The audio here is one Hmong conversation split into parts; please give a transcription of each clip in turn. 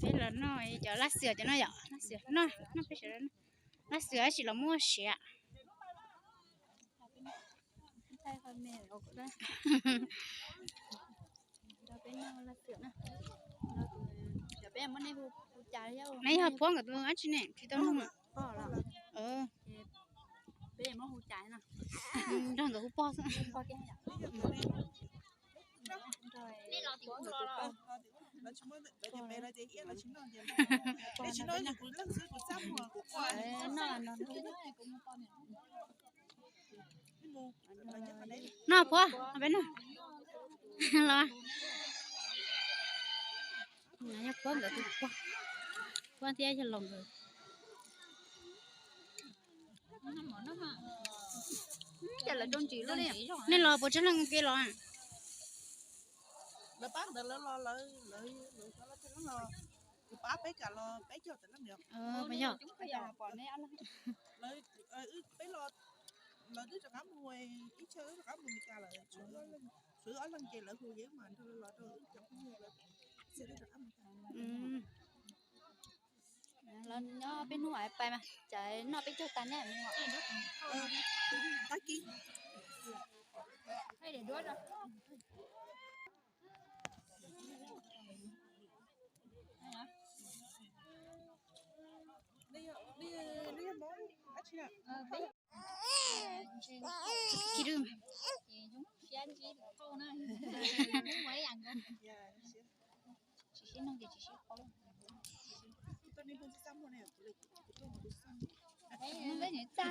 Peb los noj cov laj xwm cov no yom, laj xwm no, no peb sawv daws noj laj xwm tab sis los muab siav. Neb yog Phuab nkawd tus dab tsi ne, tsis tau nug. Nrog nkawd hu pog xwb. No Phuab, peb noj los. Yog Phuab nkawd tus pog, Phuab thiab yog los nkawd. Nej los puas tsawg leej ke los? Lawv pab ntawd lawv los, lawv, lawv, kuv pab peb kam los peb caug tawm leej. Yog peb los, lawv twb rov qab mus, ib chaw rov qab mus Meskas lawm, tshuav wb ob leeg ces lawv hu yog wb mas nrog lawv los rau wb cov phooj ywg lawv, twb rov qab mus. Los nyob peb hnub pais mas, tsam noj peb caug tas ne.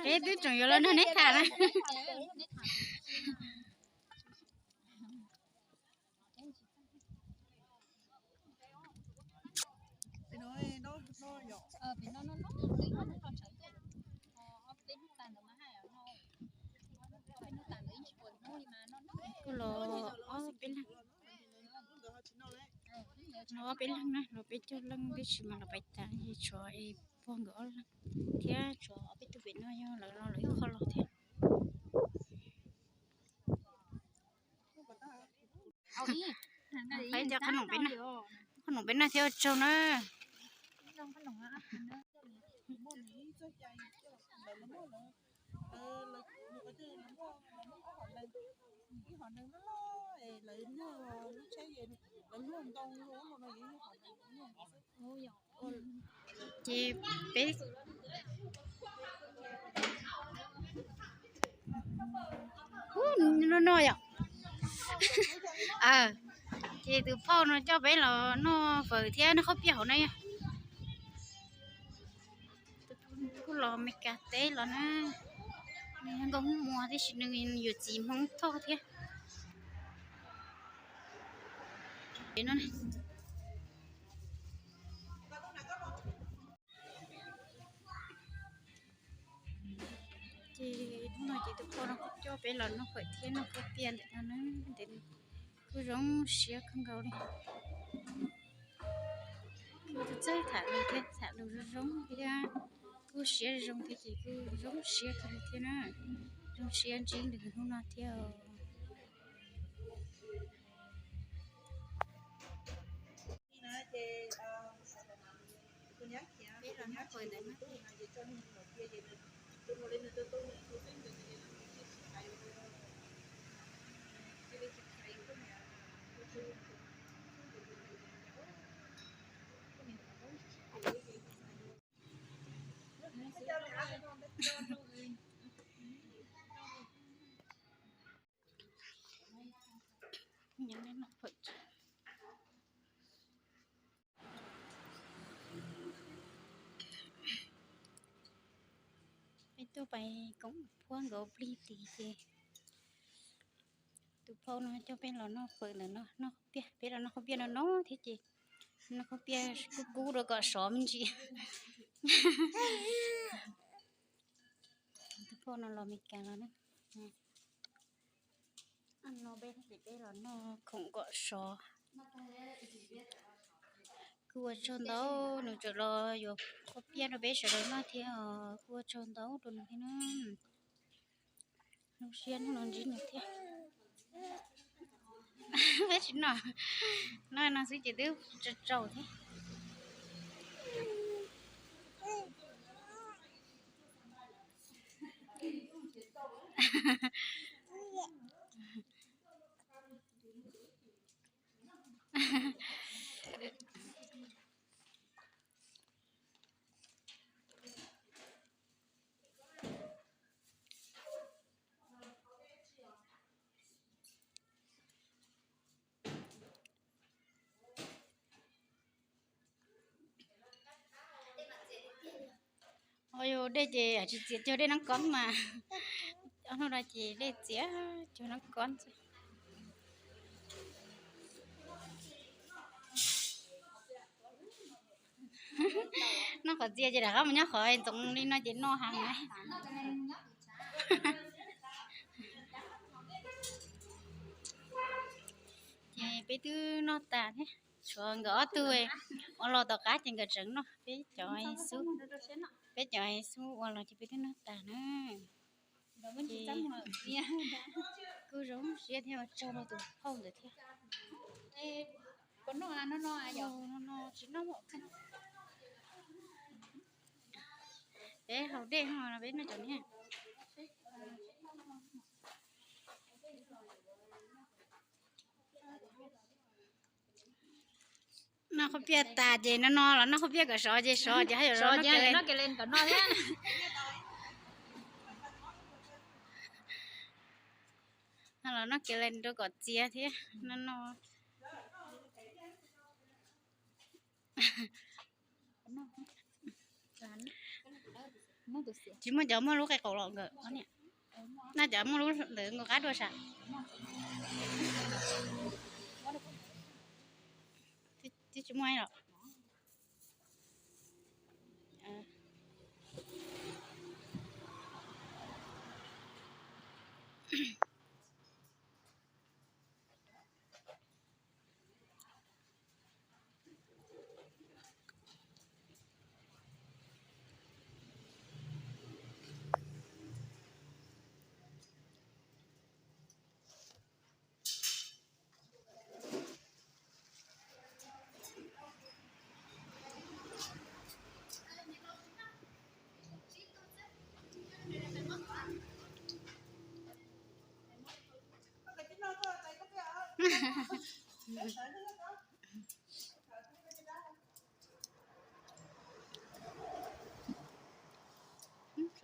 Peb twb tseem yuav los nrog neb tham na. Kuj los ob peb leeg, los ob peb leeg na, los peb caug leej tab sis mas los pais tas es tshuav es pog nkawd ob leeg thiab tshuav ob peb tug pem no yog lawv los lawv ib qho los thiab. Qhov noom peb, qhov noom peb noj thiab ua tsaug na. Ces peb no no yom. Ces tus phauj no coj peb los noj fawm thiab noj khaub piaj hauv na yom. Kuj los Meskas teb los na, nws yog nkauj Hmoob Muas tiam sis nws yuav txiv Hmoob Thoj thiab. Ces hnub no ces tus phauj no kuj coj peb los noj fawm thiab noj khaub piaj ntawm no na, kuj zoo siab kawg nkaus li. Kuj txawj tham lus thiab, tham lus zoo zoo thiab, kuj siab zoo thiab ces kuj zoo siab kawg li thiab na. Zoo siab ntsib nws hnub no thiab. Peb tuaj pais koom Phuab nkawd plig tid ces tus phauj no coj peb los noj fawm ntawm no, noj khaub piaj, peb los noj khaub piaj no no thiab ces noj khaub piaj kub kub rau kom sov me ntsis. Tus phauj no los Meskas los na. No peb, peb los noj khoom kom sov. Kuj ua tsaug ntau, nws tseem los yuav khaub piaj rau peb sawv daws noj thiab os. Kuj ua tsaug ntau rau nws thiab na. Zoo siab hnub no ntsib nws thiab. Peb tsis noj, noj no xwb ces twb tsaus tsaus thiab. Ua yus dej ces tsis txiav cuag dej noob koob mas, ob hnub no ces dej txiav cuag noob koob xwb. Noj qhov txias ces rov qab mus nyob qhov ntxoov li no ces noj heev na. Ces peb twb noj tas thiab, tshuav nkawd ob tug ua los tom qab ces nkawd tseem noj, peb cov xub, peb cov xub ua los ces peb twb noj tas na. Ces kuj zoo siab thiab ua tsaug rau tus phauj ntawd thiab. No no tsis noj. Peb haus dej no peb noj cov niag. Noj khaub piaj tas ces no no los noj khaub piaj kom sov ces sov ces haj yam los noj kele kom noj thiab. Los noj kele rau kom txias thiab no no. Tsis muaj cov muaj lub qe qaum los nkawd, no cov muaj lub ntawd nkaus qab dua sav. Twb tsis muaj los.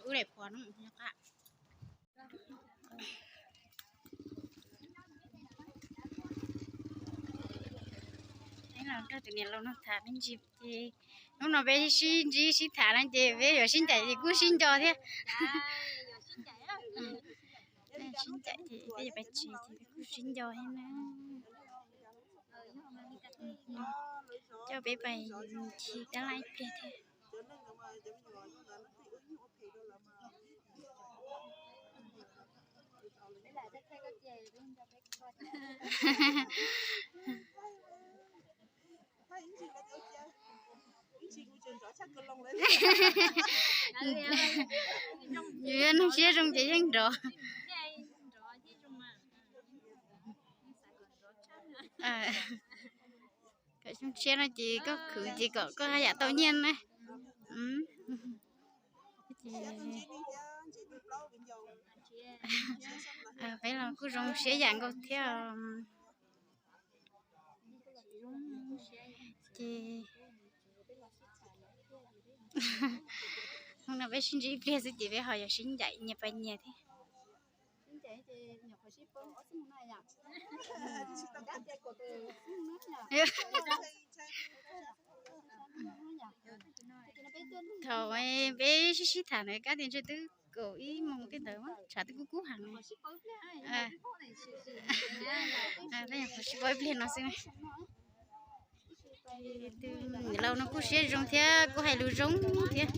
Wb daim phuam no mus qab. Los nrog tus niam laus no tham me ntsis ces hnub no peb sib ntsib sib tham no ces peb yuav sib ncaim ces kuj sib nco thiab. Sib ncaim ces peb yuav pais tsev ces peb kuj sib nco thiab na. Coj peb pais khi tab laj ib pliag thiab. Yus nug siab zoo ces yeej nrov. Kom zoo siab no ces koj khwv ces kom koj haj yam tau nyiaj na. Peb los kuj zoo siab yam nkaus thiab. Ces hnub no peb sib ntsib ib pliag xwb ces peb ho yuav sib ncaim nyias pais nyias thiab. Thaum peb sib sib tham ntawd kab tias ntshe twb kaum ib moos tej ntawd, tshav twb kub kub heev. Peb nyuam qhuav sib paub ib pliag no xwb. Niam laus no kuj siab zoo thiab kuj hais lus zoo thiab.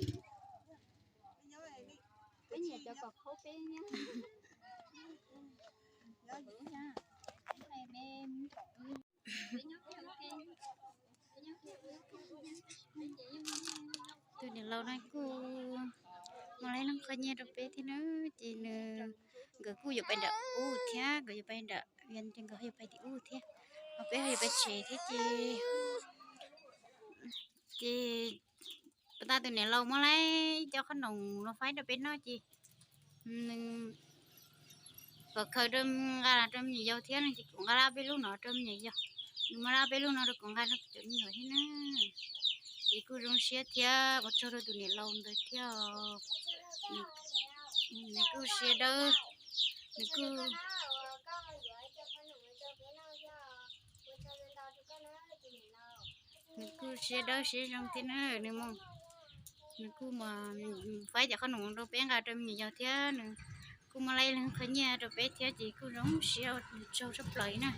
Tus niam laus no kuj muab lub qhov nyiaj rau peb thiab na, ces nws, nkawd kuj yuav pais nram ub thiab, nkawd yuav pais nram Nkawd ho yuav pais tim ub thiab, ho peb ho yuav pais tsev thiab ces, ces puas tas tus niam laus muab laib cov qhob noom los faib rau peb noj ces nws kom khaws rau nqa los rau me nyuam yaus thiab no ces kuv nqa lab peb lub no rau me nyuam yaus. Nws muab lab peb lub no rau kuv nqa rau cov me nyuam thiab na. Ces kuj zoo siab thiab ua tsaug rau tus niam laus ntawd thiab. Nws kuj siab dawb, nws kuj, nws kuj siab dawb siab zoo thiab na. Nws, nws kuj faib cov qhob noom rau peb nqa rau me nyuam yaus thiab nws kuj muab laib ib leeg qhov nyiaj rau peb thiab ces kuj zoo siab ua tsaug tshaj plaws na.